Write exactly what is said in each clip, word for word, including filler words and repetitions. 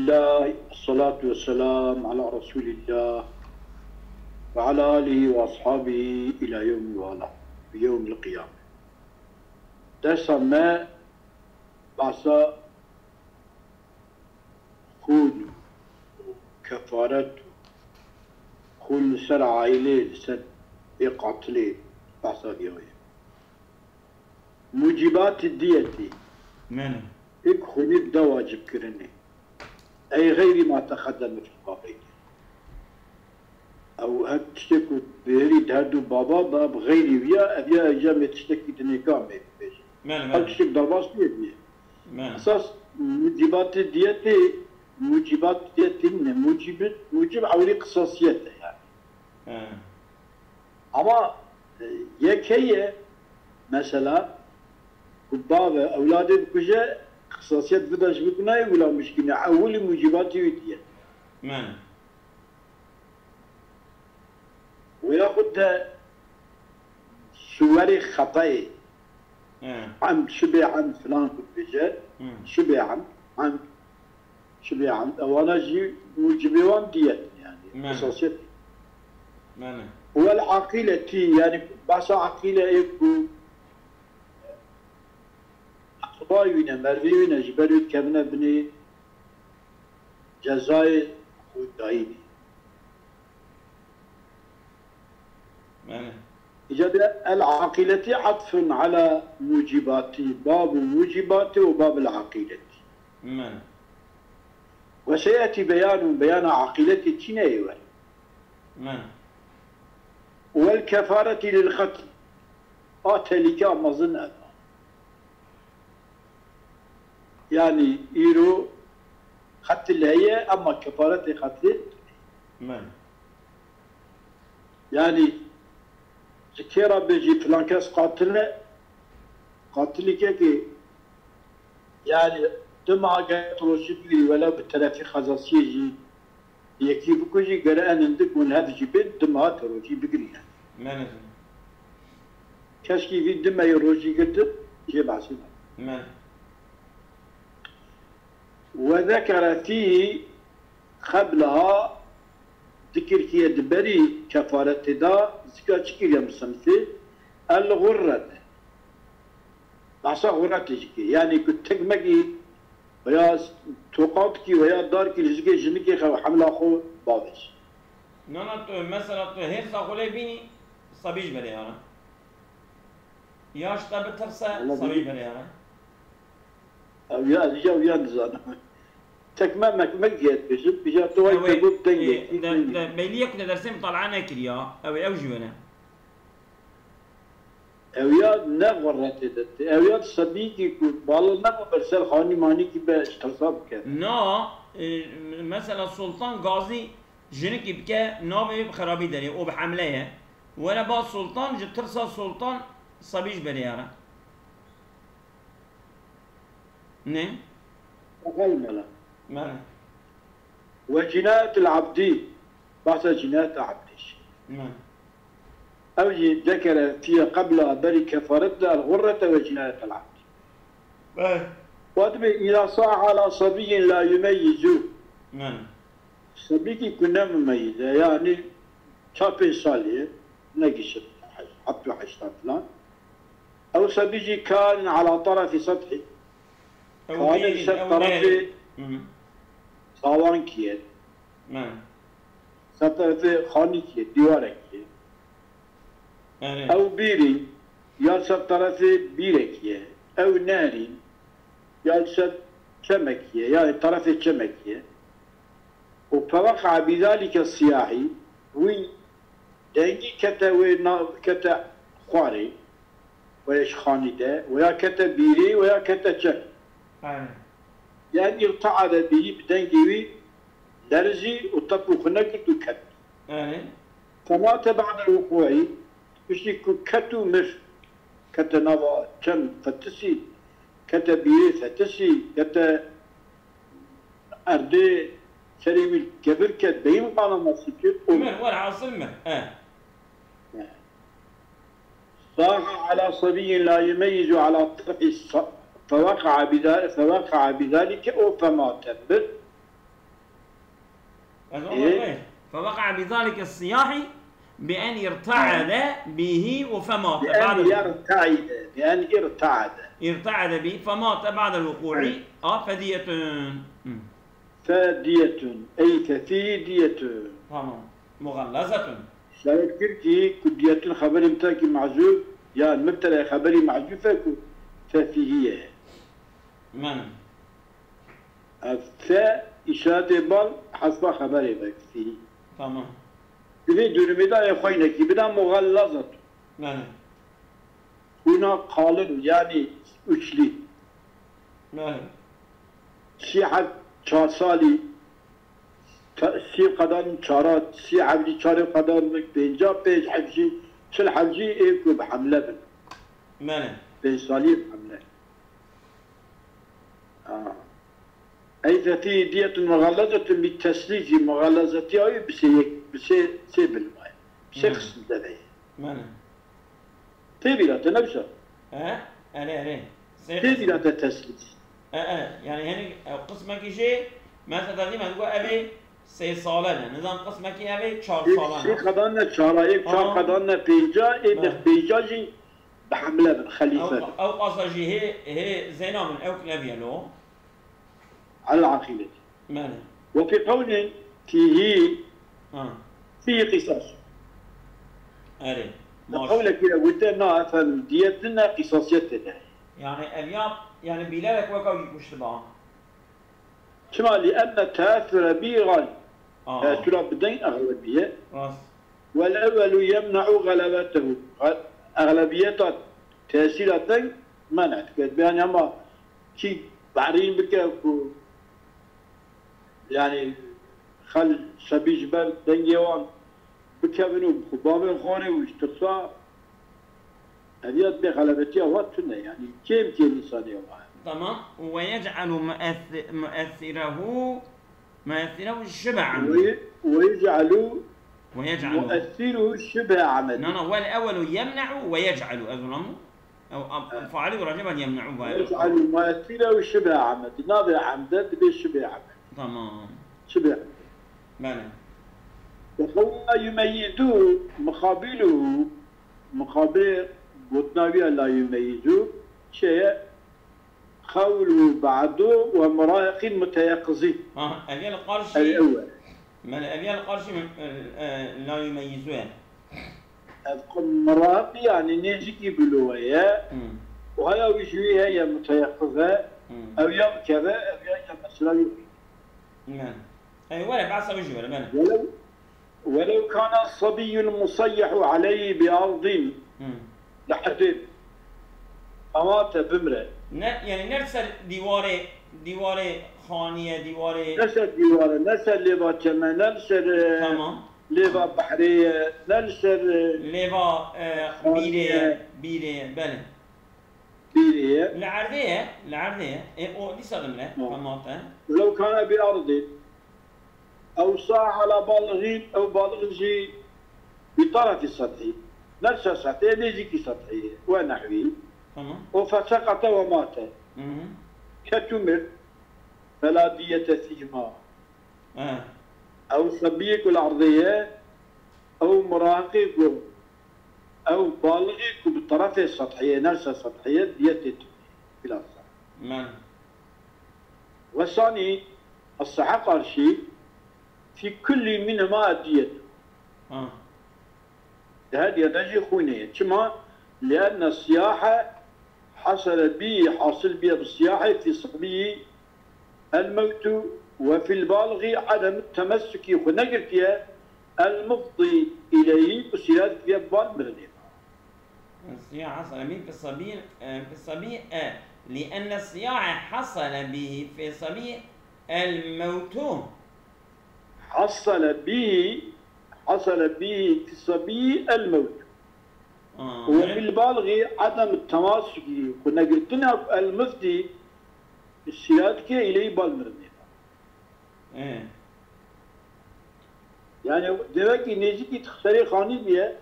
Elhamdülillah, salatu ve selam ala Resulillah ve ala alihi ve ashabihi ila yevmi vala, ve yevmil qiyame. Dersa me bahsa xûn û kefaret û xûn li ser aîlê, li ser vê qatilê behsa diyaye. Mucîbatî diyetî. Mene. Êk xûnî bide wacibkirinê. Ey xeyrî ma teqedeme fî babeynî. Ew her tiştê ku bêrî di her du baba be, bi xeyrî wî ya, ev ya ecemê tiştekî dinê ka me bibêje. Mene, mene. Ew tiştek derbas niye diye. Mene. Esas mucîbatê diyetê, mucîbat diyetê ne, mucîb, mucîb ewlî qisasiyet e yani. He. Ama, e, yek heye, mesela, ku bave ewladê bikuje, qisasiyet vida ji bikuna ye wila mişkîne. Ewilî mucîbatî wî diye. Mene. Û yaxud de suwerê xetayê, He. Emd, şibê emd filan ku dibêje, Hı. Şibê emd, emd, şibê emd, ewana jî mucibê wan diyet in yani, Mene. Esasiyet. Mene. Wel aqîletî, yani bahsa aqîle ê ku eqbayî wî ne, mervê wî ne, ji ber wî dikevine binê cezayê xwedayînê. Mene. Îca de el aqîletî atfun ala mucîbatî, babu mucîbatî û babil aqîletî. Mene. Ve seyetî beyanun, beyana aqîletî çîne ye we. Mene. Wel kefaretî lil qetl. A tehlîke a mezin e. Yani îro qetil heye, ema kefaretê qetilê. Men. Yani ji kê re bêjî filan kes qatil e, qatilîkekê, yani dima gere tu rojî bigirî, welew bi terefî qezasiyê jî yekî bikujî, gere en hindik hûn hev jî bên, dima tu rojî bigirî yani. Men. Keskî vî dime yê rojî girtin, jê behsî ne. Men. Ve zekere fîhî qebleha, dikirkiye di berî kefaretê de, zika çi kiriye misemsê? El gurrete. Behsa gurretê jî kir. Yani ku tekmekî veya toqatkî veya darkî li zikê jinikê xew hemla xwe bavêj. Na, na, tu, mesela tu hêrsa xwe lê bînî, sebî ji berê hene. Ya ji te bitirse, Wala sebî ji berê hene. Ew ya, ev ya, ew ya nizanim. Tekme mekmek diye dibêjin, pîja tu wayî Ew ê, te got dengê, e, de, dengê. De, beyliyek de dersê mutalae nekiriya. Ew ê, ew jî wene. Ew ya ne xurretê de tê. Ew ya sebîkî ku bala nebe ber ser xanî manîkî be ji tirsa bike. Na, e, mesela Sultan Gazî jinikî bike navê bi xerabî derê û bi hemle ye. Were ba Sultan ji tirsa Sultan sebî ji berê here. Ne? Qal mela. Mela. Ve cinayetul abdî. Bahsa cinayet abdî. Mela. Ew jî dekere fiye qebla berî kefaret de el gurrete ve cinayetul abdî. Ve. Ve dibê îza saha ala sabiyyin la yumeyyizu. Men. Sebîkî ku ne mumeyyiz e, yanî çar pênc salî ye, negişt heft û heşt filan. Ew sebî jî kanin ala tarafî sethî. Ew Kanin nêrîn, ser ew tarafê nêrîn. Hı hı. Sawankî ye. Hı. Ser tarafê xanîkî ye, dîwarekî ye. Erê. Ew bîrî ya ser terefê bîrekî ye, ew nerî ya li ser çemekî ye, ya terefê çemekî ye. Û feweqa bî zalîke siyahî, wî dengî kete wê na-, kete xwarê, weya ji xanî de, weya kete bîrê, weya kete çem. Erê. Yanî îrteade bî bi dengê wî lerzî û tepû xwe nekird û ket. Erê. Femate ba'de wuquî, piştî ku ket û mir, kete nava çem fetisî, kete bîrê fetisî, kete erdê serê wî kevir ket, beyîn qana mesî kir û mir. Mir, werhasil mir. He. He. Saha ala sabiyyin la yumeyyizu ala tarfi sa-, fewaqa'a bida-, fewaqa'a bidalike o femate bir. بذلك الصياح بأن ارتعد به فمات بعد بأن يرتعد، بأن ارتعد. ارتعد به فمات بعد الوقوع. آه، فدية. فدية، أي ففيه دية. Tamam. مغلظة. Şayet kir ki ku diyetun xeberê min tekî mehzûf, yan mubtedayê xeberî mehzûf e ku fefîhî ye. Mene. Ev fe îşaretê bal hesba xeberê ve fîhî. Tamam. Di vê durumê de ê xweynekî bida muxellezet. Mene. Hûna qalin, yanî uçlî. Mene. Sî heb çar salî, ta-, sî qedan çara, sî heb jî çarê qedan pênca, pênc heb jî, çil heb jî ê ku bi hemle bin. Mene. Pênc salî bi hemle. Ha. Ey fefî diyetun muxellezetun bi teslîcî, muxellezetiya wî bi sê yek, bi sê, sê bilmayê. Bi sê Hı. Qism de be. Mene. Tê bîra te ne wisa? E? Erê, erê. Sê Tê bîra te teslîc. E, e. Yani henî ew qismekî jê, mesela dîme digo evê sê sale ne. Nizam qismekî evê çar Ê sale sê ne. Qedan ne çara, ê çar Aa. Qedan ne pênca, ê Ha. de pênca jî bi hemle bin, xelîfe Ew, bin. Ew qasa jî hê, hê zêna min ew kileviye lo. Ala aqîbet. Mene. Ve fî qewlin fîhî, Ha. Fîhî qîsas. Erê. Di Baş. Qewlekî de gote na efendim diyet ne, qîsasiyet tê de. Yani ev ya, yani bilerek weka wî kuşti ba. Çima li enne teessure bî gal. Aa. Teessura bi deng exlebiye. Rast. Vel ewwelu yemne'u galebetehu. Ga-, exlebiyeta tesîra deng men'e dike. Yani ama kî berîn bike ku yani xel şebî ji ber dengê wan bikevin û bi xwe bavên xwarê û ji tirsa ev ya bê xelebetiya wa tune. Yani kêm kêm însanê wa. Tamam. Ve yec'alu muessi-, muessirehu, muessirehu şibe amdi. Ve, ve yec'alu Ve yec'alu. muessiruhu şibhe amedi. Na, na, vel evvelu yemne'u ve yec'alu. Ez ulan. Ew, am, faali ve racaba yemne'u ve. Yec'alu muessirehu şibhe amedi. Nabê amde dibe şibhe amedi. Tamam. Şibhe amedi. Bele. Ve qewla yumeyyizu muqabiluhu, muqabilê gotina wî ya la yumeyyizu, çi ye? Qewlu ba'du ve murahiqîn muteyeqizîn. Ha, ev ya li qarşî. Ev ew e. Bele, ev ya li qarşî, e, e, la yumeyyizu ye. Ev qe-, murahiqî yani nêzîkî bi lo ye. Hmm. Û haya wî ji wî heye muteyeqiz e. Hmm. Ew ya bikeve, ev ya ya mesela wî. Bele. Ey, were, behsa wî jî were, bele. Welew, welew kana sabiyyun musayyahu aleyhi bi ardin. Hmm. Li erdê. Ama te bimre. Ne, yani ne ser dîwarê, dîwarê xanî ye, dîwarê. Ne ser dîwar e, ne ser lêva çem e, ne li ser, e, Tamam. lêva behrê ye, ne li ser, e, Lêva, e, Xanî bîrê ye, ye. Bîrê ye, bele. Bîrê ye. Li erdê ye, li erdê ye. E, o dîsa dimre, Tamam. Tamam te. Lew kana bi ardin. Ew sa'a ala balixîn, ew balix jî bi tarafî sethî. Nefsa sethî, nêzîkî sethî. Ve nehwî. Tamam. O feseqete ve mate. Hı hı. Ket û mir. Fela diyete fîhima. Ha. Ew sebiyê ku li erdê ye, ew murahiqê ku, ew balixê ku bi terefê sethiyê, nefsa sethiyê, diyetê tu. Bilasa. Men. Ve sanî, as-sehe qarşî, fî kullî minhuma diyet. Ha. Di her diya de jî xwînê ye. Çima? Lienne siyahe hasele bî, hasil biye bi siyahê fî sebiyî el mewtu ve fîl balixî edem temessukî xwe negirtiye el mufdî ileyhî ku sîrat diye bal mirinê. الصياح حصل به في الصبي، آه، في الصبي، آه، لأن الصياح حصل به في الصبي الموت. Hasele bî, hasele bî fî sebî el mewt. Aa, Ve evet. Fîl balixî edem temasukî, xwe negirtina el mufdî, sîrat ke îleyî bal mirinê. Ee, Yani devekî nêzîkî serê xanî biye,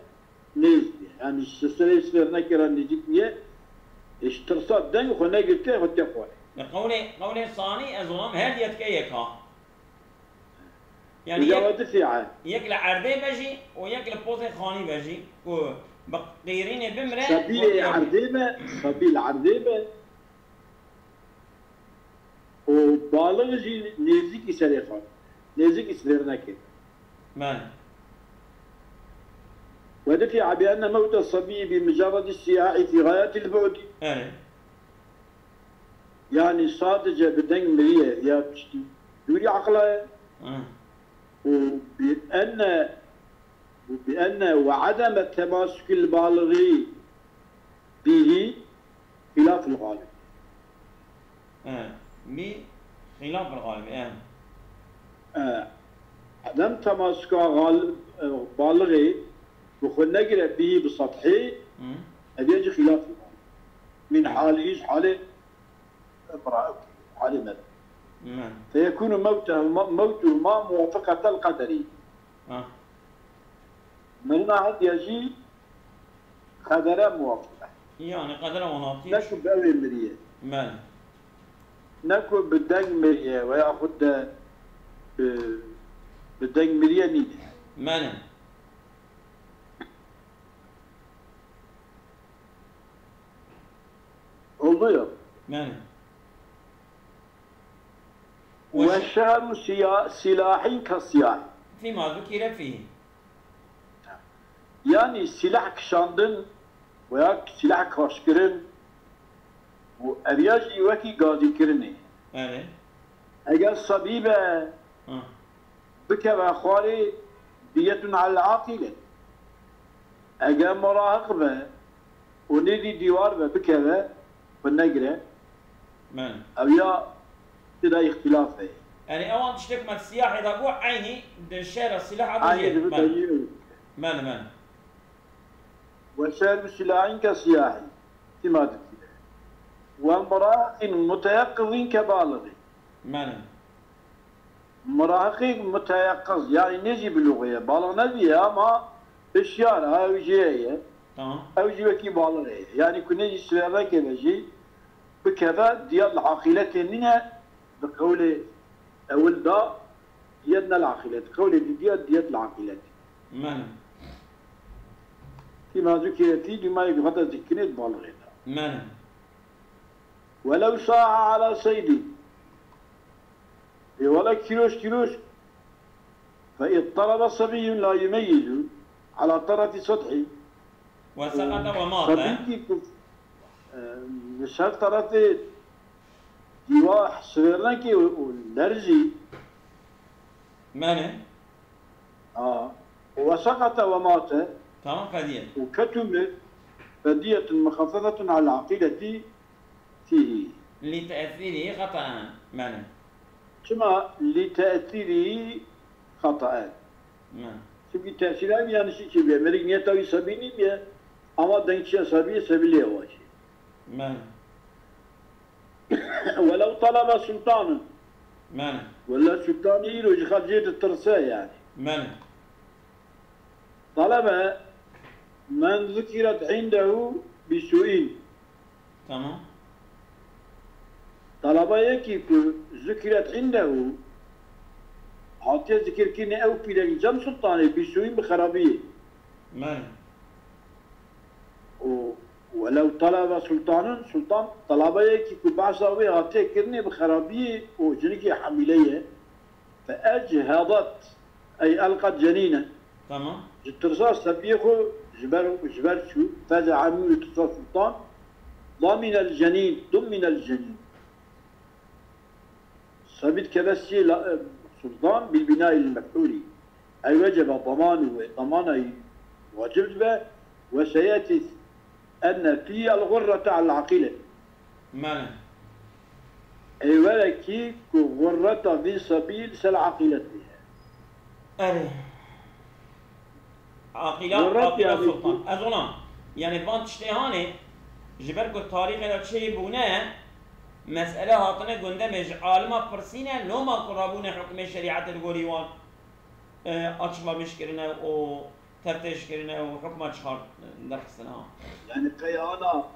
nêz biye. Yani ji serê sifêr nekira nêzîk biye, e, ji tirsa deng xwe negirtiye, xwe tê xwarê. Li qewlê, qewlê sanî ez olam her yetke yeka. Yani Îca yek, we du fî e. Yek li erdê be jî û yek li pozê xanî be jî ku bi qîrînê bimire. Sebî erdê be, sebî li erdê be. û balix jî nêzîkî serê xwe, nêzîkî sivêrnekê. Me. ودفع بأن موت الصبي بمجرد الصياح في غاية البعد. Erê. Yani sadece bi deng miriye ya tiştî dûrî aqila ye. Hı. û bi enne û bi enne ve ademe temasukil baligi bihi xilafil galib. E, bi xilafil galib, e. E, edem temasuka galib, e, baligi bi xwe negire bihi bi sethî, Hı. ev yê jî xilafil galib. Min halî ji halê imra, halê me. Me. Feyekûnu mewtehu ma, mewtuhu ma muwafeqetel qederî. Ha. Mirina hediye jî qedere muwafiq e. Yani qedere wan hatiye. Ne ku bi ew ê miriye. Belê. Ne ku bi deng miriye veya xwe de bi, bi deng miriye nîne. Belê. Oldu ya. Belê. Ve şehru siya, silahin ke siyah. Fîma zukîre fîhî. Yani silah kişandin veya silah kaşkirin û ev ya jî wekî gazîkirinê. Erê. Eger sebî be, Hı. bikeve xwarê diyetun alel aqîle. Eger murahiq be û nêzî dîwar be bikeve, xwe negire. Belê. Ew ya tê de îxtîlaf heye. Yani ewan tiştek me siyahê de bû eynî di şehra silah a Eynî dibû. Belê. Belê, belê. Ve şehru silahin ke siyahî. Tima dikî. Ve murahiqin muteyaqqizin ke baligi. Belê. Murahiqî muteyaqiz, yani ne jî bilûxê ye, balix nebîye ama hişyar e, ew jê ye. Tamam. Ew jî wekî balixê ye. Yani ku ne jî sivêrnekê be jî bikeve, diyet li aqîletê nîne, di qewlê ewil da, diyet ne li aqîlet. Qewlê dî diyet, diyet li aqîlet. Mene. Tî mazûkê tî dûmayê ku hate zikirê di balixê de. Mene. Welew sa'a ala seydî. Ê wele kîroş kîroş. Fe id talebe sebiyyun la yumeyyizu ala terefi sedhî. Ve sekete ve mate. Sebîkî ku, e, li ser terefê dîwa sivêrnekê û, û lerzî. Mene. A. Ve sekete ve mate. Tamam, fediye. Û ket û mir, fediyetun muxeffefetun ala aqîletî. Fîhî. Li tesîrî xetaen. Mene. Çima li tesîrî xetaen? Me. Çimkî tesîra wî yanlişî çêbûye. Merîk niyeta wî sebî nîbûye. Ama deng çiya sebî, sebî lê ewa çê. Mene. Welew talebe sultanun. Mene. Wele sultanê îro ji xelkê ditirse yani. Mene. Talebe men zukiret indehu bisu'in. Tamam. Talaba yekî ku zukiret indehu, hatiye zikirkirinê ew pîrek li cem sultanê bisu'in, bi xerabiyê. Mene. Û welew talebe sultanun, sultan talaba yekî ku behsa wê hatiye kirinê bi xerabiyê û jinikê hemîle ye. Fe echhedet, ey elqet cenîne. Tamam. Ji tirsa sebiyê xwe ji ber, ji ber çû. Fezea min tirsa sultan. Daminel cenîn, dumminel cenîn. Sebî dikeve siyê la, e, sultan bil binayil mef'ûlî. Ey wecebe daman û damana wacib dibe ve seyetî enne fî el gurrete al aqîle. Mene. Ê werekî ku gurreta vî sebî li ser aqîletê ye. Erê. Aqîla, Gurret Aqîla yani Sultan. Ez ona, yani van tiştê hanê, ji ber ku tarîxê de çêbûne, mesele hatine gundemê ji alima pirsîne, loma ku rabûne hukmê şerîetê li gorî wan, e, açıklamış kirine û teftêş kirine û hukma çixart, derxistine ha. Yani qey ana,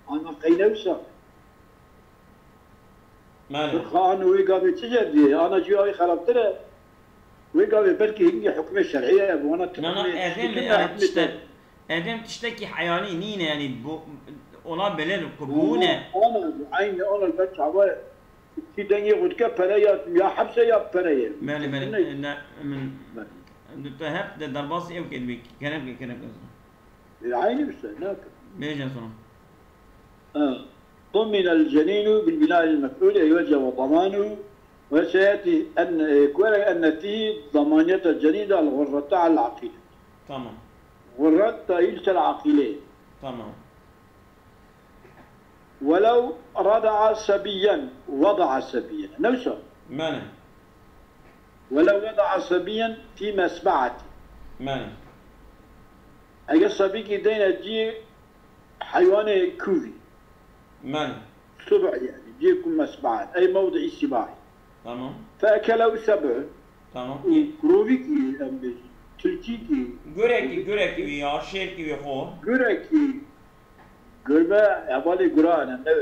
ana qey ne wisa? Mane. Tirxa an wê gavê çi cerdiyê? Ana cî wî xerabtir e. Wê gavê belkî hingî hukmê şer'î ye, bi wana Na, na, tixmê edem, tiştekî ne yani hukmê tişte-, te. Edem tiştekî heyalî nîne, yani bu, ola belê ku bûne. Ana, eynî ana ber çava kî dengê xwe dike pere ya, ya hepse ya pere ye. Belê, belê. Tiştekî ne. Ne, min, Belê. Tu hep de derbasî ew kê dibî, kerem ke, kerem ke. E, eynî işte, ne yapayım? Bêje sonra. Ha. ضمن الجنين بالبناء المفعول، أي وجب ضمانه، وسيأتي أن، e, ku were أن فيه ضمانية الجنين الغرة على العقيلة. Tamam. Xurret dahil ser aqîlê. Tamam. ولو رضع صبيا، وضع صبيا. Ne wisa? Mene. ولو وضع صبيا في مسبعة. Mene. Eger sabîkî deyne cî heywanê kûvî. Mene. Subh yani, cî ku mesbaet. Ey mewdi'î sibahî. Tamam. فأكله سبع. Tamam. Û kurovîkî, em bêjin, tilkîkî. Gurekî, gurekî wî ya, şêrkî wî xwe. Gurekî, gurbe, hevalê gura ne, ne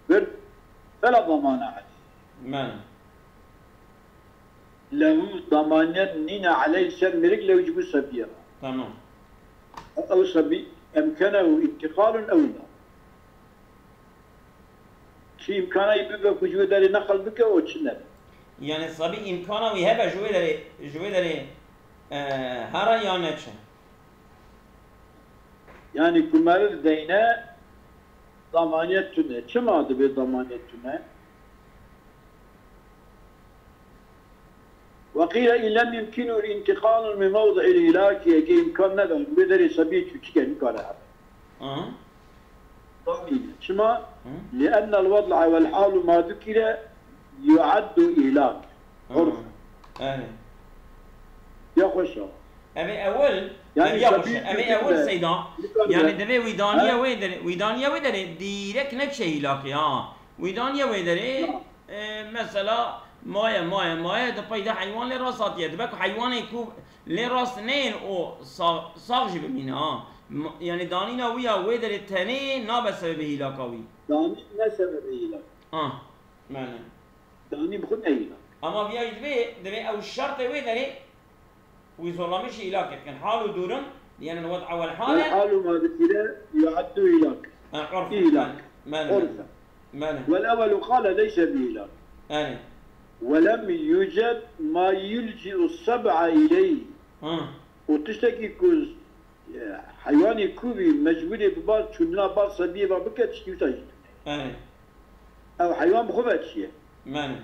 gur. فلا ضمان عليه. Mene. Lehu damaniyet nîne aleyh ser mirik lew ji bo sebiyê re. Tamam. Ew sebî emkenehu întiqalun ew la. Çi îmkana wî bibe ku ji wê derê neqil bike û çi nebe. Yani sabî îmkana wî hebe ji wê derê, ji wê derê, e, here ya neçe? Yani ku meriv deyne damaniyet tune. Çima dibe damaniyet tune? وقيل إن لم يمكنه الانتقال من موضع الهلاك، ege îmkan nebe, wê derê sebiyê çûçike nikare hebe. Aha. Tabii. Çima? Hı. لأن الوضع والحال ما ذكر يعد إهلاك. Hı. Urf. Yani. Ya xweş e. Em ê ewil, Yani ya xweş e. Em ê ewil seyda. Yani divê wîdaniye wê derê, wîdaniye wê derê direk nekşe hîlakê ha. Wîdaniye wê derê, e, mesela maye, maye, maye, di pey de heywan lê rast hatiye. Dibe ku heywanê ku lê rast neyên û sa-, sax jî bimîne ha. Ma-, yani danîna wî ya wê derê tenê nabe sebebê hîlaka wî. Danî ne sebebê hîlak. Ah, mene. Danî bi xwe ne hîlak. Ama viya jî divê, divê ew şertê wê derê wî zorlamişî îlak dikin. Hal û durum, yani wed ewel hale. Wal halu ma dikire yuaddu îlak. Ha, urf. Îlak. Mene, mene. Urf. Mene. Wal ewelu qale leyse bi îlak. Yani. Welem yuced ma yulci'u seb'a ileyh. Ha. Û tiştekî ku, e, heywanê ku bî mecbûrê bi bar çûna bar sebiyê ve bike tiştî wisa jî. Yani. Ew heywan bi xwe ve çi ye? Mene.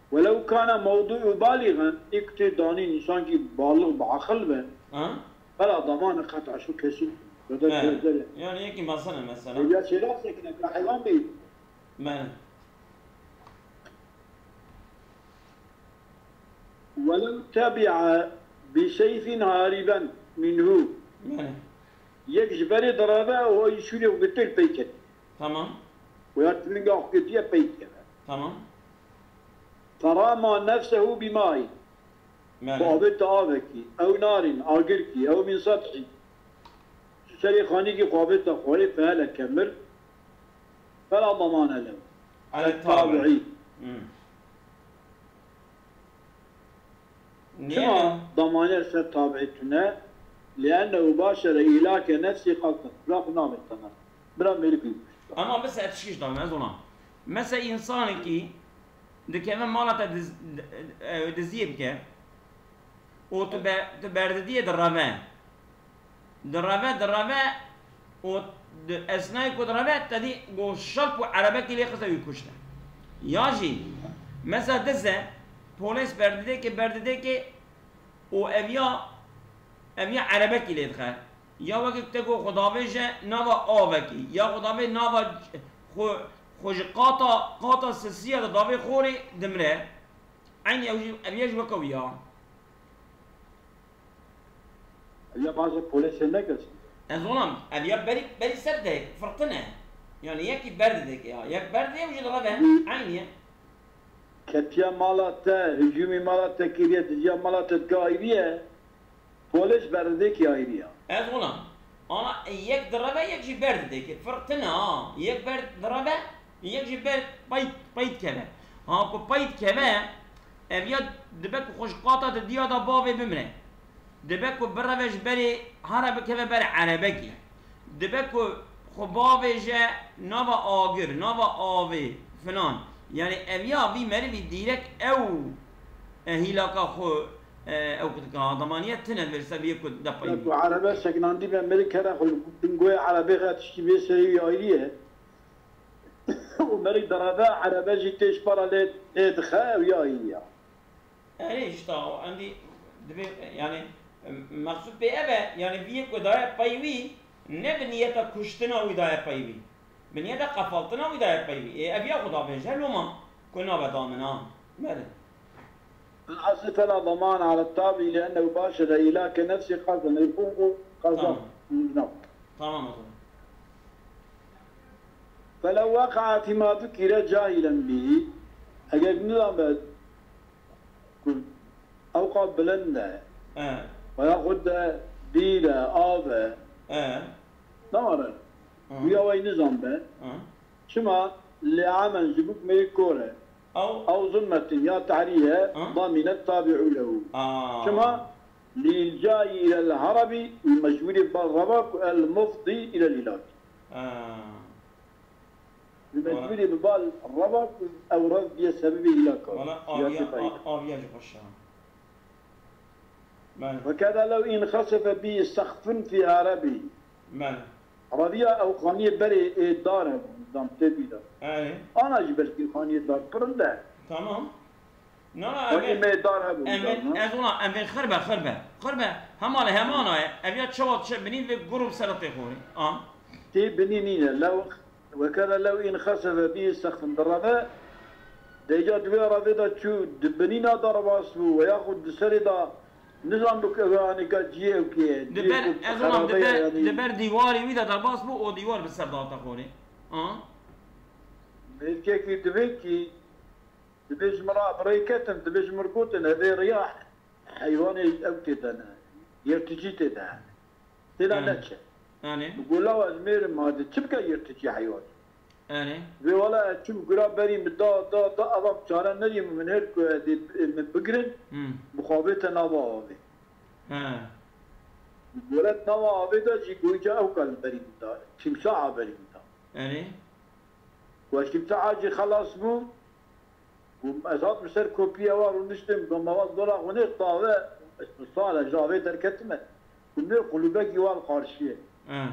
Welew kana mewdû'u balîxen, îk tê danîn însankî balix bi aqil be, Ha? Fela damane qet'a şu kesin. Bedel He. bedel. Yani yekî masene mesela. Ya çêra sekine, ka heywan bê. Mene. Welew tebi'a bi seyfin hariben minhu. Mene. Yek ji berê direve û şûrê xwe gitir pey ket. Tamam. Û ya tilinga xwe ketiye pey keve. Tamam. Ferama nefsehu bima'in. Mene. Xwe avête avekî, ew narîn, agirkî, ew min sethî. Ji serê xanîkî xwe avête xwarê, feheleke, mir. Fela damane lehu. Alê tabi'î. Hmm. Çima Niye? damane ser tabi'î tune? Li'ennehu başere îlake nefsî qasden. Bira xwe navêtana. Bira mêrikî kuşt. Ama mesela tişkîş dame, ez ona. Mesela insanekî dikeve mala te diz-, e, diziyê bike. Û tu be-, tu berdidiyê direve. Direve, direve û di esnayê ku direve, te dî ku şerp û erebekî lê xiste wî kuşte. Ya jî, mesela diz e, polês berdidêkê, berdidêkê û ev ya, ev ya erebekî lê dixe. Ya wekî te ku xwe davêje nava avekî, ya xwe davê nava xwe, xwe ji qata, qata sisiya de davê xorê dimire. Eynî ew jî, ev ya jî weke wî ya. Ev ya bazı polîsê ne görsün? Ez olam, ev ya berî, berî ser de firtine. Yani yekî berdidêke ya. Yek berdidê ew jî direve. Hı. Eynî ye. Ketiya mala te, hücumî mala te kiriye, diziya mala te dike ayrî ye. Polîs berdidêkî ayrî ya. Ez olam. Ana yek direve, yek jî berdidêke. Firtine ha. Yek ber direve, yek jî ber peyt, peyt keve. Ha ku peyt keve, Ev ya dibe ku xwe ji qata di diya da bavê bimre. Dibe ku bireve ji berê here bikeve ber erebekî. Dibe ku xwe bavêje nava agir, nava avê filan. Yani ev ya vî merivî dîrek ew, e, hîlaka xwe, e, ew ku dike adamaniye tine li vir ser vê ku de Ya peyvî. Ku erebe sekinandî be, merik here xwe li bingoyê erebê xe tiştî vê serî wî ayrî ye. Û merik dereve erebe jî tê ji para lê, lê dixe ew ya ayrî ya. Erê, işte o, endî divê, yani, mexsûd pê ev e, yani, viyê ku daye pey wî, ne bi niyeta kuştina wî daye pey wî. Bi niyeta qefaltina wî daye pey wî. Ê, ev ya xwe da bêje, loma ku nabe damina. Bele. الأصل فلا ضمان على التابع لأنه باشر إهلاك نفسه قصدا، يكون قصدا. Tamam. Tamam o zaman. فلو وقع فيما ذكر جاهلا به، eger nizabe ku ewqa bilind e, He. Ve yaxud de dîl e, av e. He. Namare. Hı. Guya wey nizan be. Hı. Çima lê amen ji bûk me kor e. Ew. Ew zulmetin ya tehrî e, Hı. Damînet tabi'u lehu. Aa. Çima lîlcayî ilel harabi û mecbûrî bal rava ku el mufdî ilel hîlak. Aa. Li mecbûrî bi bal reva ku ew rev biye sebebê hîlaka. Wala aviya, a-, aviya jî xweş e. Belê. Ve keda lew înxesefe bî sexfin fî erebî. Belê. Reviya ew xaniyê berê ê dar hebû, zam tê bîra. Erê. Ana jî belkî xaniyê dar pirind e. Tamam. Na, na, Wekî em ê, me dar hebû, em ê, dar, na? Ez ona, em ê xirbe, xirbe. Xirbe, hema li hemana ye. Ev ya çawa diçe binî vê gur û sera tê xorî. A? Tê binî nîne. Lew, wekere lew înxesefe bî sexfin direve. Deca di vê revê de çû di binîna derbas bû. Ve yaxud di serê de nizan bû ku ev anîka ciyê ew kê ye. Di ber, ez ona, di ber, yanî. Di ber dîwarê wî de derbas bû, o dîwar bi ser date xorî. A? Mêrkekî divê kî Dibê ji min re bi rê ketin, dibê ji min re gotin, evê riya heywanê ew tê de ne, yirticî tê de hene. Tê de Yanî. neçe. Yanî. Gola ez mêrim ma de çi bike yirticî heywan? Yanî. Vê wala ez çûm gura berî min da, da, da, eva çare nedî min her ku ez dê min bigirin, Hmm. mixabête nava avê. He. Golet nava avê de jî goyca ew kal berî min da, timsaha berî min da. Yanî. Ku ez timsaha jî xelas bû, Ku ez hatim ser kopî ewa rûniştim, ku me vat dola xwe nêx dave, ez sal e, ji avê derketime. Ku nê qulûbekî wal qarşiyê. He.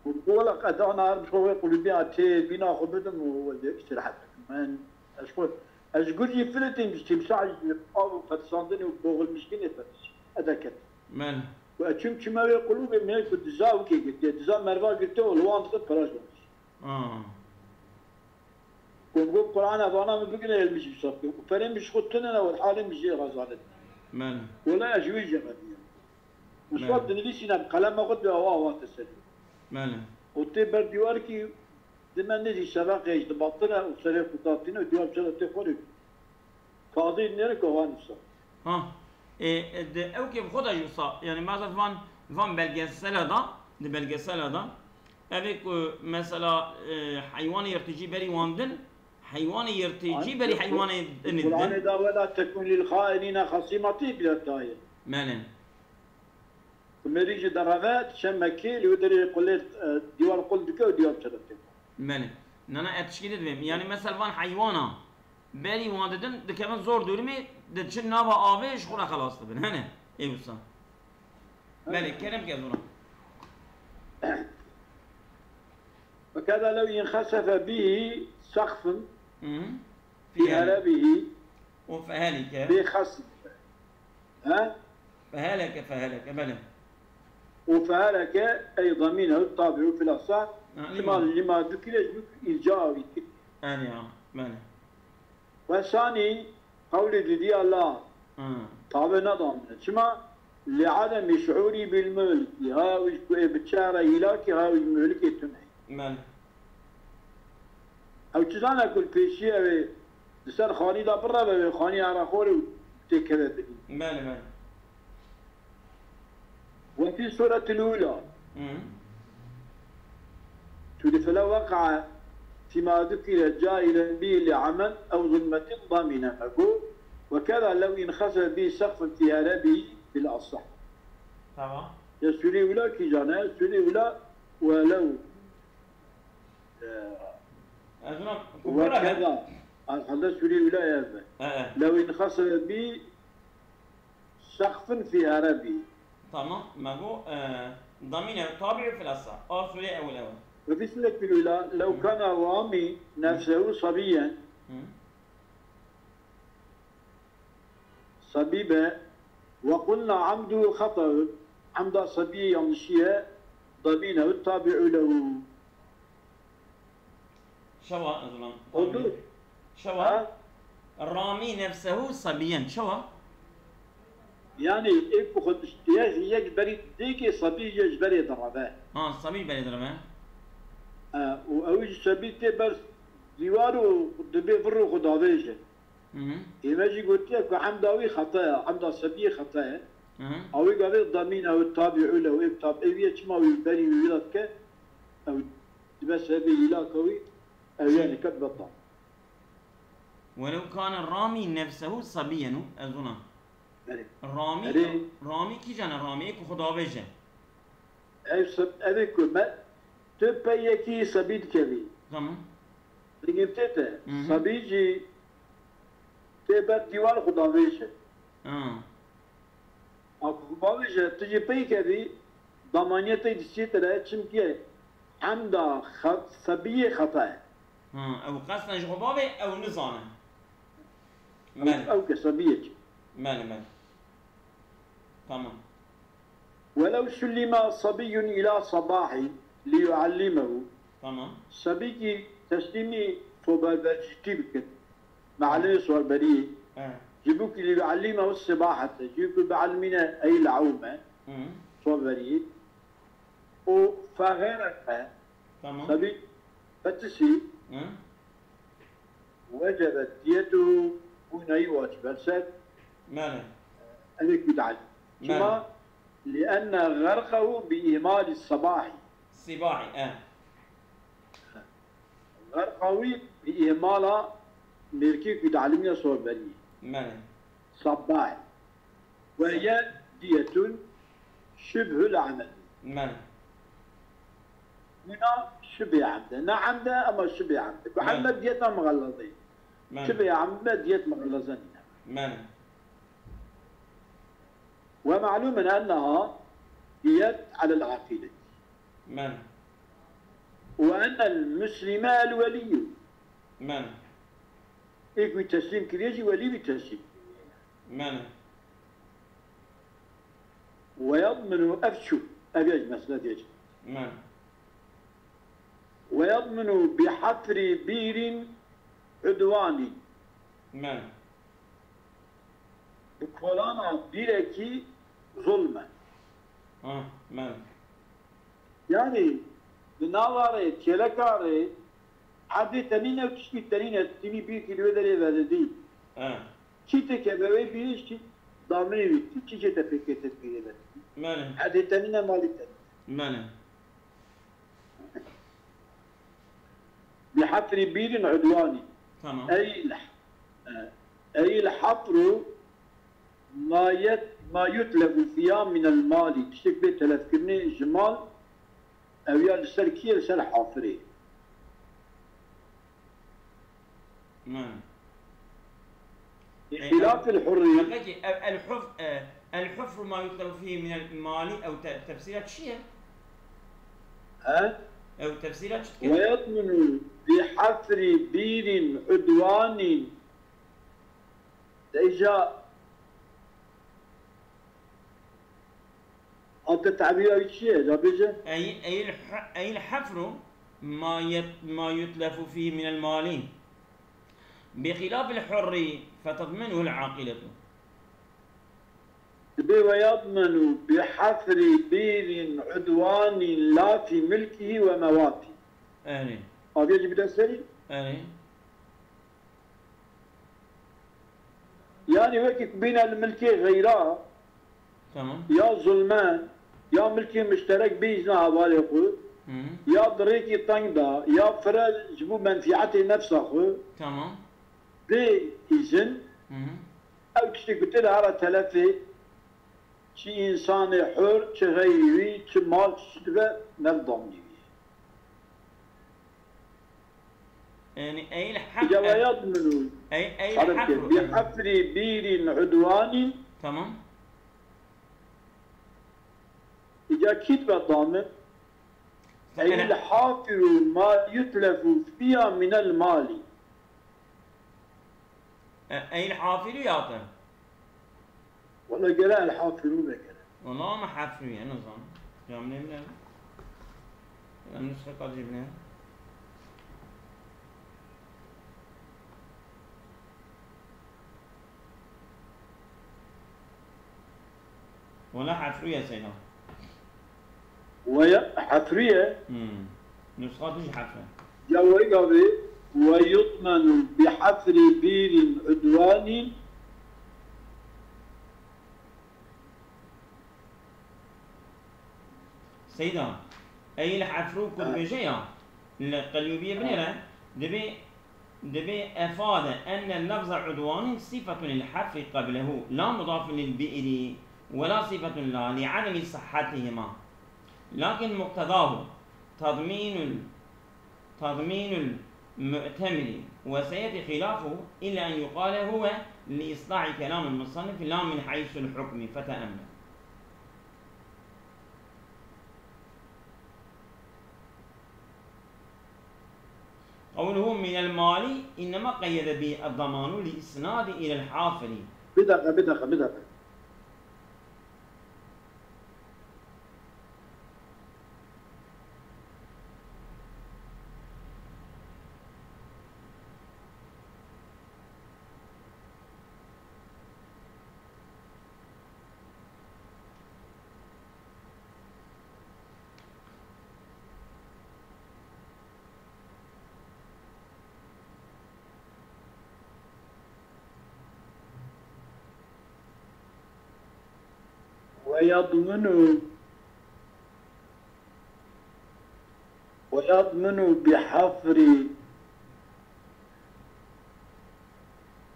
Ku, ku wela qedana her bi xwe wê qulûbiya tê, bîna xwe bidim û wê îstirahet bikim. Men ez xwe, ez ji gurcî filetîm, ji timsah av û fetisandinê û boxilmişkînê fetis. Ez derketim. Men. Ku ez çûm çime wê qulûbê, me ku diza wikê girtiye, diza merva girtiye û li wan dixin pera ji wan. Ah. Ku got, Qur'ana vana min bigire, el min jî wisa bikim. Û perê min ji xwe tune ne, wal halê min jê rezalet. Mele. Wela ez ji wê jî xebiyam. Wisa Mele. dinivîsîne bi qelema xwe, dibê awa awa te serê. Mele. Û tê ber dîwarkî, dime nêzî seveqê ji dibatire û serê xwe datîne û dîwar çira tê xorê. Tazî nêriko van wisa. Ha. E, e, di ew kê bi xwe de jî wisa, yani mesela van, van belgesela da, di belgesela da, ev ê ku mesela, e, heywanê yirticî berî wan din, heywanê yirticî berî heywanê din din. Kur'anê da wela tekun lil xainîne xasîmatî bile tayê. Mele. Ku mêrî jî dereve, diçe Mekkê, li wê derê qulê, e, dîwar qul dike û dîwar çerete. Belê. Nana ez tişkî dibêm. Yani mesela van heywana berî wan didin, dikevin zor durumê, diçin nava avê ji xwe re xelas dibin. Hene. Ê wisa. Belê, kerem ke zora. Fekeda lew inxesefe bîhî sexfin Hı hı. fî Fî erebîhî. Û fehelike. Bê xesf. He? Feheleke, feheleke, belê. Û feheleke ey damînehu tabi'u fil asah. Ha, Çima lima. lima dukire ji bo îlca wî kir. Belê, ha, belê. Ve sanî qewlê didî Allah. Hı. Tabe nedamine. Çima? Li ademî şuurî bil mulkî. Ha wî ku ê bi çare hîlakî ha wî mulkê tune. Belê. Ew çi zane ku li pêşî ew ê di ser xanî de bireve wê xanî hera xorê û têkeve bidî. Belê, belê. Ve fî suretil ula. Hı. Tûlî fele weqae fîma dukire cailen bî li amen ew zulmetin damîne me got. وكذا لو انخسف به سقف في هربه بالأصح. Tamam. Ya sûrê wila kîjan e? Sûrê wila welew. E, Ez ona kubura ben. وكذا. Herhalde sûrê wila ye be. Ee, لو انخسف به سقف في هربه. Tamam. Me got, e, ضمير تابع في الأصح. A sûrê ewil ew. وفي سورة الأولى لو كان الرامي نفسه صبيا Hı. صبيبا وقلنا عمده خطأ، عمدا صبية yanlışiye ضمينه التابع له. Şewa, ez ona. Oldu. Şewa. Ha? Rami nefsehu sabiyen. Şewa. Yani ê ku xwe diştiye yek berî dêkê sabî ye ji berê direve. Ha, sabî berê direve. E, û ew jî sabî tê ber dîwar û dibê vir û xwe davêje. Hı hı. Ême jî gotiye ku emda wî xeta ye, emda sebiyê xeta ye. Hı hı. Awî gavê damîna wî tabî û le wê tabî wî ye, çima wî berî wî wî dike, ew dibe sebê îlaka wî, ew yani ket betal. Welew kane rami nefsehu sabiyen û ez ona. Erê. Rami, Erê. Rami kîjan e? Rami ê ku xwe davêje. Ev seb-, ev ê ku me, tu pey yekî sebî dikevî. Tamam. Dingê tê te, Hı hı. sebî jî tê ber dîwar xwe davêje. Ha. A ku bavêje, tu jî pey kevî, damaniyê te diştî te re, çimkî emda xet-, sebiyê xeta ye. Ha, ew qesden ji xwe bavê, ew nizane. Ew, Mel. ew ke sebiyê çi? Mel, mel. Tamam. ولو سلم صبي إلى صباح ليعلمه. Tamam. Sebîkî teslîmî soberbercîtî bikin. Mealimê soberberiyê. He. Ji bo ku ليعلمه السباحة. Ji bo ku bielmîne ey lewme. Hı. Soberberiyê. O فغرق. Tamam. Sebî betisî. Hı. وجبت ديته, bûna wî wacib e ser Mel. ev ê ku dal. Çima? لأن غرقه بإهمال الصباح. Sibahî, e. غرقه wî bi îhmala mêrkê ku dielimiye soberberiyê. Mel. Sabah. وهي دية شبه العمد. Mel. Bûna şibê emde. Ne emde ama şibê emde. Ku Mel. Emde diyeta mixellezê. Mel. Şibê emde diyet mixelleze nîne. Mel. ومعلوم أنها دية على العاقلة. Mel. وأن المسلم الولي. Mel. Ê ku teslîm kiriye jî welî wî teslîm. Mel. ويضمن, ev çû, ev ya ji mesele diye çû. Mel. ويضمن بحفر بير عدوان. Mel. Bi kolana bîrekî zulm e. Ha, mel. Yani di nava rê, kêleka rê, erdê tenîne û tiştî tenîne, tînî bîrkî li wê derê vedidî. E. Çî tê keve wê bîrî jî daminê wî, tu çî jê te pêkê te bîrê vedidî. Mel. Erdê tenîne, malî tenîne. Mel. بحفر بير عدوان. Tamam. Ey, ey الحفر ما يت-, ما يتلف فيها من المال. Tiştek bê telefkirinê ji mal, ew ya li ser kî ye? Li ser hafirê. Mel. بخلاف الحر. Peki, ev el huf-, e, el hufru ma yutlebu fihi minel mali, ew te-, tefsira çi ye? He? Ew tefsira çi dike? ويضمن بحفر بير عدوان. Deja ate tebîra wî çi ye? Ya bêje? Ey, eyl hu-, eyl hufru ma yet-, ma yutlefu fihi minel mali. Bi xilafil hurri fetadminuhul aqiletu. Dibê ويضمن بحفر بير عدوان لا في ملكه وموات. Erê. Aviye jî bide serî. Erê. Yani wekî ku bîne li milkê xeyra, Tamam. ya zulme, ya milkê muşterek bê îzna hevalê xwe, Hı hı. ya di rêkî teng da, ya fire ji bo menfîetê nefsa xwe, Tamam. bê îzin, Hı hı. Ew tiştê ku tê de here telefê, çi însanê hur, çi xeyrî wî, çi mal, çi dibe, mel damî wî. Yani eyl hef... Îca ve yadminu. Ey, eyl hef... Bi hefrî bîrîn udwanîn. Tamam. Îca kî dibe damin? Eyl hafiru ma yutlefu fiya minel mali. Eyl hafiru ya te? Wala gere el hafiru be gere. Wala ama hefru ye, ne zaman? Camine bile. Em nusxe kadri bile. Wala hefru ye Seyda. Weya hefriye. Hmm. Nusxa tu jî hefre. Ya wega ve ve yutmenu bi hefri bîrin udwanîn. Seyda, eyl hefru ku dibêje ya, li qelûbiyê binêre, dibê Dibê efade enne lafza udwanîn sifetun lil hefrî qeblehu la mudafun lil bi'ri wela sifetun la li ademi sihhatihima. Lakin muqtedahu tadminul tadminul mu'temiri ve seyeti xilafuhu illa en yuqale huve li islahi kelamil musannifi la min haysul hukmi feteemmel. قوله من المال إنما قيد به الضمان لإسناد إلى الحافر. Bir dakika, bir dakika, bir dakika. ويضمن ويضمن بحفر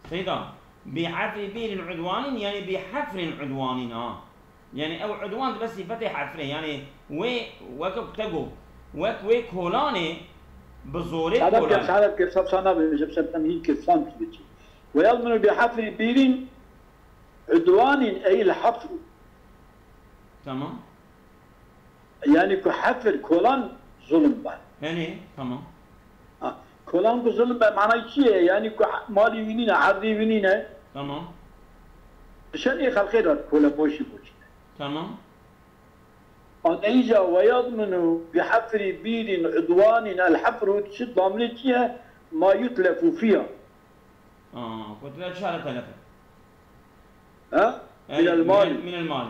Seyda, bi hefri bîrin udwanîn, yani bi hefrin udwanîn ha. Yani ew udwan dibe sîfetê hefrê, yani wê weke ku te got, wek wê kolanê bi zorê kolan. Sade ke, sade ke, sab sana bêjim, sab sana hîn ke, san tu biçî. Ve yadminu bi hefri bîrin udwanîn, ey el hefru. Tamam. Yani ku hefir, kolan zulm be. Henê, tamam. Ha, kolan ku zulm be, manayî çi ye? Yani ku malî wî nîne, erdî wî nîne. Tamam. Dişen ê xelqê de kole boşî boşî. Tamam. Aneyîca ve yadminu bi hefrî bîrîn udwanîn, el hefru çi, damlê çi ye? Ma yutlefu fiya. Aa, kotile çare telefe. Ha? Minel mali. Minel mali.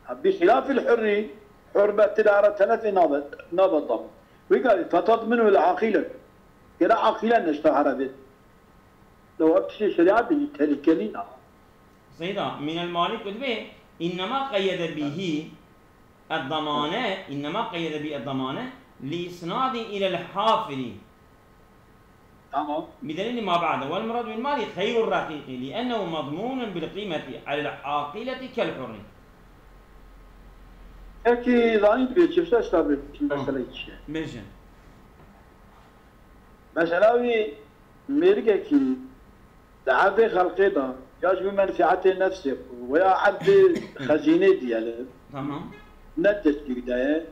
Ha, bi xilafil hurri, hur be tira ara telefê nabe, nabe dam. Wî gavî, fetadminu el aqîle. Gere aqîle neşta herevê. Lo ev tiştê şerîatê jî tehlikelî na. Seyda, minel mali ku dibê, innema qeyyede bihî, Eddamane, innema qeyyede bi eddamane, li isnadi ilel hafiri. Tamam. Bi delili ma ba'de. Vel muradu bil mali xeyrur raqiqi, li ennehu madmunun bil qîmeti alel aqileti kel hurri. Peki, zanî dibê çi, işte, işte, mesele çi ye? Bêje. Mesela wî mêrikekî Di erdê xelqê de ya ji bo menfîetê nefsê xwe weya erdê xezînê diyelim, Tamam. ne destgîrî de ye.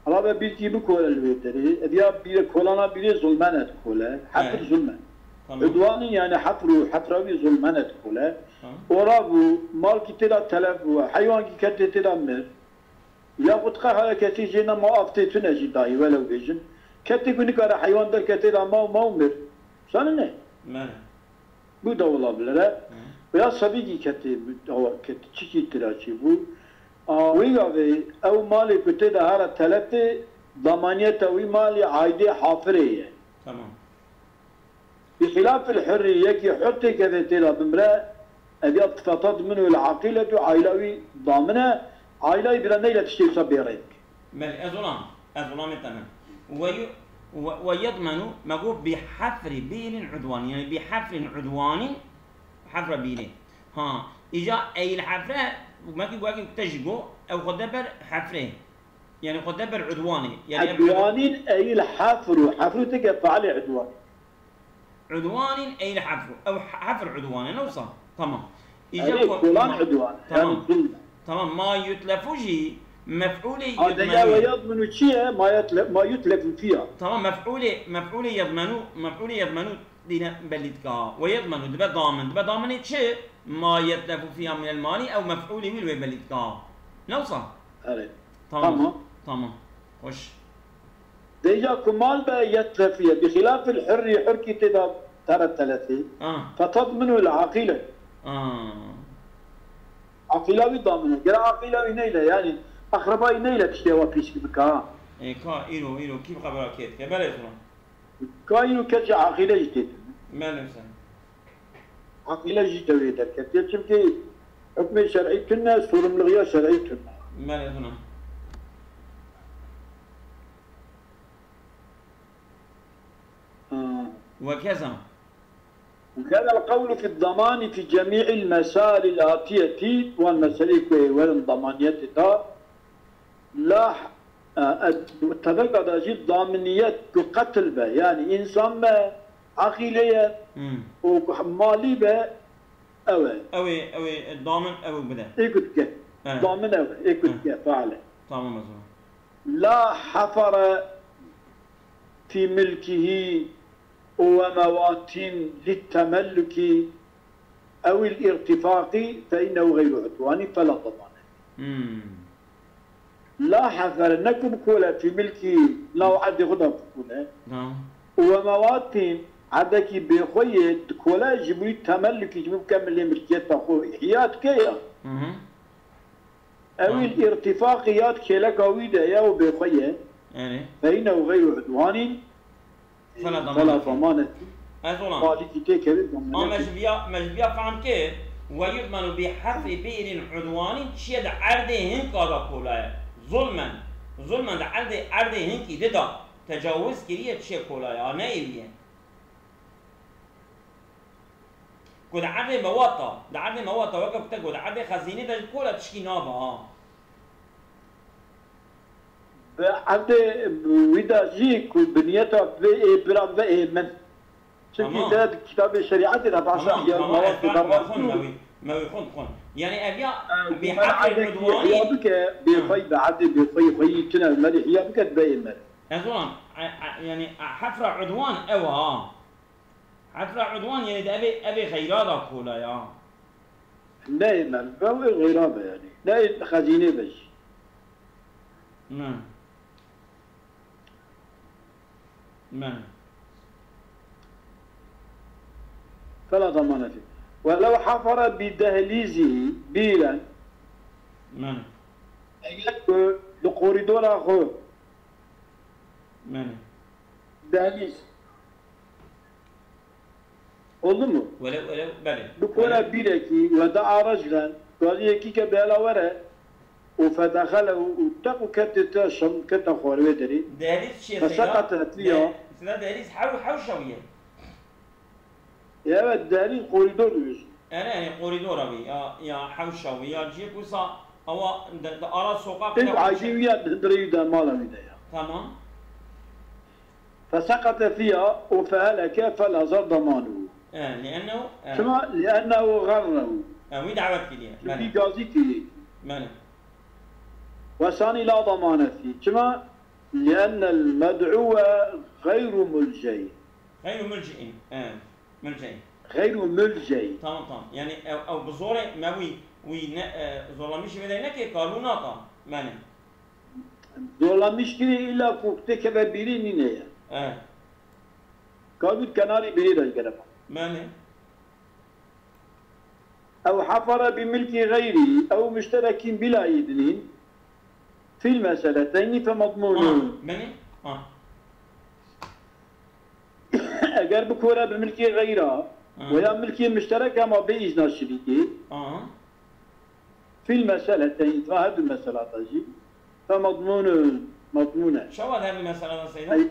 Hela be bîrkî bikole li wê derê. Ê diya bîrê kolana bîrê zulmene dikole. Hefir Evet. zulme. Tamam. Udwanî yani hefir û hefra wî zulmene dikole. Tamam. Ora bû, malkî tê de telef bû, heywankî ketê tê de mir. Yaxud qehaya kesî jê nema av tê tune jî dayî, welew bêjin. Ketê ku nikare heywan derkete la ma û ma û mir. Sane ne? Bele. Bu da olabilir, he? Veya sebîkî ketê, awa ketê, çikî tira çî bû. A, wî gavê ew malê ku tê de here telepê, damaniyeta wî malî aydê hafirê ye. Tamam. Bi xilafil hurrî, yekî hur têkeve tê de bimre, ev ya fetadminu el aqiletu, ayla wî damine, ayla wî bira neyle tiştê wisa bêrê dike. Belê, ez olam, ez olamê te me. Ve yu-, ve, ve yedmenu, me got bi hefrî bîrin udwanî, yani bi hefrin udwanî, hefra bîrê. Ha, îca eyl hefre, wekî, wekî te jî got, ew xwe de ber hefrê. Yani xwe de ber udwanê. Yani ev udwanîn eyl hefru. Hefru tike fealê udwanî. Udwanîn eyl hefru. Ew he-, hefr udwane, ne wisa? Tamam. Îca Erê, ko-, kolan ma-, udwan. Tamam. Yani zulm. Tamam, ma yutlefu jî mef'ulê Adega yudmenu. Ve yadmenu çi ye? Ma yetle-, ma yutlefu fiya. Tamam, mef'ulê, mef'ulê yadmenu, mef'ulê yadmenu dîne belî dika. Ve yadmenu dibe damin. Dibe daminê çi? Ma yetlefu fiya minel mali ew mef'ulê wî li wê belî dika. Ne wisa? Erê. Tamam. Tamam. Tamam. Hoş. Deja ku mal be yetlefiye. Bi xilafil hurrî, hurkî tê de tere telefî. Ah. Fetadminu l aqîle. Ah. Aqîla wî damine. Gere aqîla wî neyle, yani akraba wî neyle tiştê wa pîs bika. E, ka îro, îro kî bi xebera kê dike? Belê zûna. Ka îro keçê aqîle jî tê. Belê sen. Aqîle jî tewrê derketiye. Çimkî hukmê şer'î tune, sorumluluğa şer'î tune. Belê zûna. Ha. Ve keza. وكذا القول في الضمان في جميع المسائل الآتية, wan meselê ku ê werin damaniyetê da, la, e, e, tebeka da jî daminiyet ku qetil be, yani însan be, aqîle ye, Hmm. û malî be, ew e. Ew ê, ew ê damin ew ê bide. Ê ku dike. Evet. Damin ew e, ê ku Hı. dike, faal e. Tamam o zaman. لا حفر في ملكه وموات للتملك أو الارتفاق فإنه غير عدوان فلا ضمان. Hmm. لا حفر, ne ku bikole, في ملكه, nav erdê xwe de bikole. Tamam. وموات, erdekî bêxwe ye, dikole ji bo temellukî, ji bo bike milê milkiyeta xwe, îhya dike ya. Hı hı. Ew Tamam. îl îrtîfaqî ya di kêleka wî de ye û bêxwe ye. Erê. Fe înehu xeyru udwanîn. Fela Fela damanetî. damanetî. Ez olam. Xalîkî tê kevin Ama me damanetî. ji viya, me ji viya fehm kir, ve yudmenu bi hefrî bi'rin udwanîn çiye di erdê hinka da kola ye. Zulmen. Zulmen di erdê, erdê hinkî di da tecawuz kiriye çiye kola ye. Ha, ne êvî ye. Ku di erdê mewata, di erdê mewata, weke ku te got, di erdê xezînê de ji kola tişkî nabe, ha. Bi erdê wî de jî ku bi niyeta vê ê bira ve ê min. Çimkî Tamam. te di kitabê şerîetê de behsa Tamam, ya tamam, mewatê ez de me xwend, me wî, me wî xwend, xwend. Yani ev ya Ew, bi bi her hefrê erdekî udwanî. Ya bike, bê Hı. xwey bi erdê bê xwey xweyî tune merî hiya bike, be ê mer. Ez olam, e, e, yani, e, hefra udwan ew ha. Hefra udwan, yani, de evê, evê xeyra da kola ya. Ne ê mer, be wê xeyra be, yani. Ne ê xezînê be jî. Ne. Ne. Fela damanetî. Welew hafara bi dehlîzî bîren. Ne. Eger ku li korîdora xwe. Ne. Dehlîz. Oldu mu? Welew, welew, belê. Bi kora Belê. bîrekî we da rejlen, gazî yekî ke bela were, û fedexele û, û teq û kete te şem, kete xwarê wê derê. Dehlîz çi ye Seyda? Fesekete fiya. De-, Seyda, dehlîz hew, hewşa wî ye. Evet, dehlîz korîdor dibêjin. Ene, ene, korîdora wî, ya, ya hewşa wî, ya ciyê ku sa, ewa de, de ara soqaqê Tek de xwe aydî çe- wî ya di hundirê wî de mala wî de ya. Tamam. Fesekete fiha û feheleke fela zar damanuhu. E, li'ennehu, e. Çima? Li'ennehu garrehu. E, wî dawet kiriye. Çünkü Belê. gazî kiriye. Belê. Ve sani la damane fî. Çima? Li'ennel med'uve gayru mulcey. Gayru mulcey. E, mulcey. Gayru mulcey. Tamam, tamam. Yani ew, ew bi zorê me wî, wî ne, e, zorlamişî vê de neke, karbû naka. Belê. Zorlamiş kirî illa ku têkeve bîrî nîne ye. Evet. Kabut kenarî bîrî de gerek. Belê. Ew hafara bi milkî xeyrî, ew müşterekîn bila îdnîn, fîl meseleteynî fe madmûnûn. Ha, belê. Ha. Eger bikore bi milkê xeyra, Hı. Veya milkê müşterek ama bê îzna şirîkê. Hı. Fîl meseleteyn, va her du meselata jî. Fe madmûnun, madmûn e. Çawa her du meselata Seyda? Ey.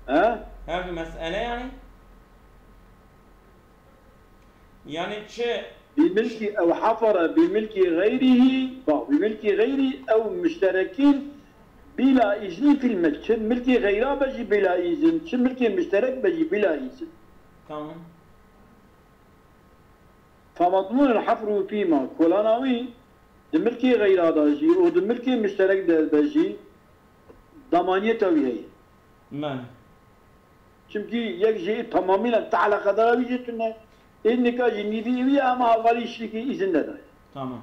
He? Her du mesele yani? Yani çi بملك، أو حفر بملك غيره، bak, بملك غيره أو مشتركين بلا إذن في الملك. Çi milkê xeyra be jî bila îzin, çi milkê müşterek be jî bila îzin. Tamam. فمضمون الحفر فيما، kolana wî di milkê xeyra de jî û di milkê müşterek de be jî damaniyeta wî heye. Belê. Çimkî yek jî tamamî le te eleqedara wî jî tune. Ê nika jî nîvî wî ye, ama hevalî şirîkî îzin nedaye. Tamam.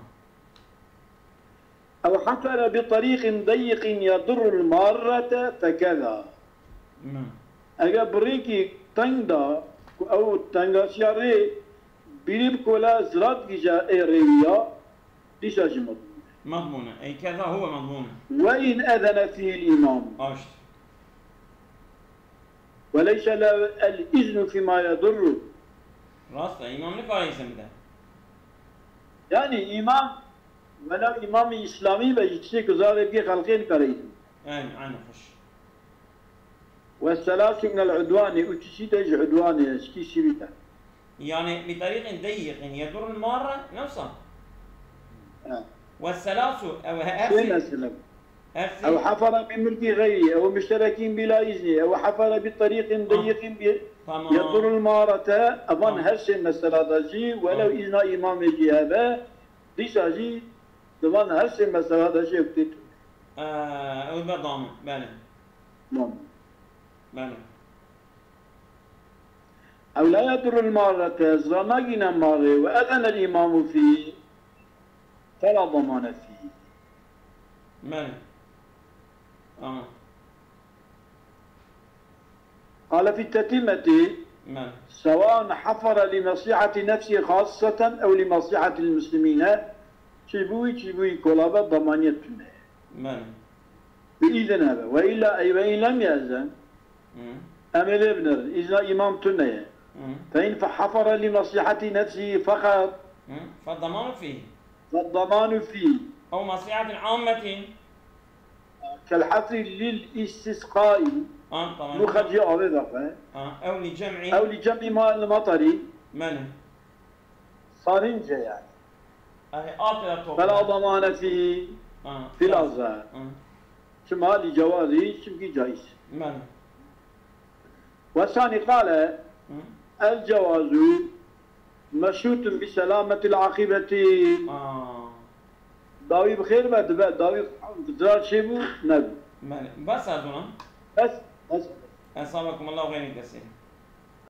أو حفر بطريق ضيق يضر المارة فكذا. Belê. Eger bi rêkî teng da, ku ew tengasiya rê bîrî bi kola zirat gîja ê rêwiya, dîsa jî mezmûn e. مضمون. أي كذا هو مضمون. وإن أذن فيه الإمام. Aşt. وليس له الإذن فيما يضر. Rast e, îmam nikare îzin bide. Yani îmam, welew îmamî îslamî be, ji tiştê ku zarê bigê xelqê nikare îzin. Aynen, aynen, xweş. والثلاث من العدوان، û çişî de ji udwanê, şikî şirîk e. Yani بطريق ضيق يضر المارة، ne wisa? He. والثلاث، ew he-, her Sê sê. Mesela. Her sê. أو حفر من ملك غيره، أو مشتركين بلا إذنه، أو حفر بطريق Ah. ضيق ب-، Tamam. يضر المارة، evan Tamam. her sê mesela da jî, welew Tamam. îzna îmamê jî hebe, dîsa jî di van her sê mesela da jî ew tê tune. Ee, ew be damin, belê. Damin. Belê. أو لا يضر المارة، zirar nagîne marê, وأذن الإمام فيه فلا ضمان فيه. Belê. Tamam. قال في التتمة، Belê. سواء حفر لمصلحة نفسه خاصة أو لمصلحة المسلمين، çi ji bo wî, çi ji bo wî kola be, damaniyet tune. Belê. Bi îzin hebe. وإلا، أي وإن لم يأذن، Hı. Em ê lê binerin. Îzna îmam tune ye. Hı. فإن حفر لمصلحة نفسه فقط، Hı. فالضمان فيه. فالضمان فيه. أو مصلحة عامة. كالحفر للاستسقاء. Ha, tamam. Nû xercî avê daxe. Ha, أو لجمع. أو لجمع ماء المطر. Belê. Sarince yani. Ay, aferin, top. فلا ضمان فيه Ha, في biraz. الأظهر. Ha. Çima li cewazî, çimkî caiz. Belê. والثاني قال، Hı. الجواز مشروط بسلامة العاقبة. Ha. Dawî bi xêr be dibe, dawî dirar çêbû, nebû. Belê. Bes ez ona. Bes, bes. Esabakum Allah xeyrî kesîr.